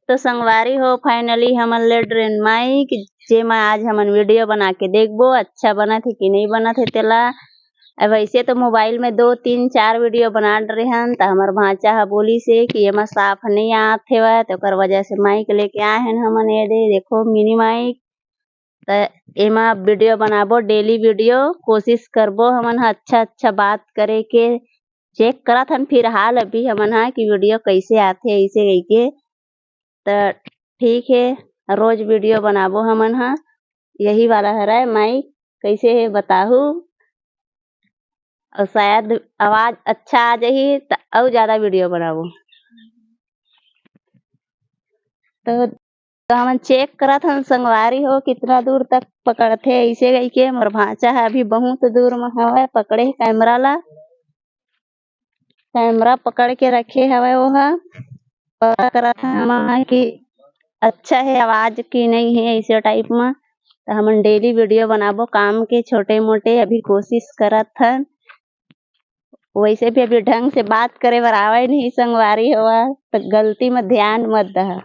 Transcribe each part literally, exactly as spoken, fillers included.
तो संगवारी हो, finally हमन ले ड्रेन माइक, जेमा आज हमन वीडियो बना के देखबो, अच्छा बनत हे कि नहीं बनत हे तेला। अब वैसे तो मोबाइल में दो, तीन, चार वीडियो बना डरे हन, त हमर भांचा ह बोलिस हे कि एमा साफ नहीं आत हेवय, त ओकर वजह से माइक लेके आए हन हमन। ये दे, देखो, मिनी माइक। त एमा वीडियो बनाबो, डेली वीडियो, कोशिश करबो हमन ह अच्छा अच्छा बात करे के। चेक करत हन फिलहाल अभी हमन ह कि वीडियो कैसे आथे, ऐसे कहिके। त ठीक हे, रोज वीडियो बनाबो हमन ह। यही वाला हरय माइक, कैसे हे बताहू। और शायद आवाज अच्छा आ जाही त अउ ज्यादा वीडियो बनाबो। तो, तो हमन चेक करत हन संगवारी हो, कितना दूर तक पकड़थे। ऐसे कहिके मोर भांचा ह अभी बहुत दूर म हवय, पकड़े हे कैमरा ला, कैमरा पकड़ के रखे हवय। वो ह पता करत हन हमन ह कि अच्छा हे आवाज कि नहीं हे, ऐसे टाइप म। त हमन डेली वीडियो बनाबो काम के छोटे मोटे, अभी कोशिश करत हन। वैसे भी अभी ढंग से बात करे बर आवय नहीं संगवारी हो, त गलती म ध्यान मत दहा।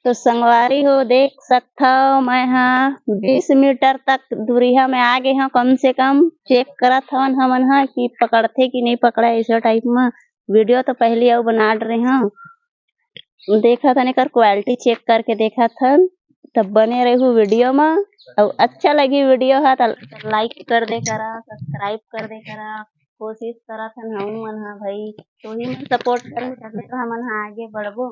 तो संगवारी हो, देख सकथव, मैं ह बीस मीटर तक दूरिहा में आ गे हव कम से कम। चेक करत हवन हमन ह कि पकड़थे कि नहीं पकड़े, ऐसे टाइप म। वीडियो तो पहली अउ बना डरे हव, देखत हन एकर क्वालिटी चेक करके देखत हन। तब बने रहू वीडियो म, अउ अच्छा लगी वीडियो ह त लाइक कर दे करा, सब्सक्राइब कर दे करा। कोशिश करत हन हमू मन ह भाई, तोही मन सपोर्ट करहू तभी तो हमन ह आगे बढ़बो।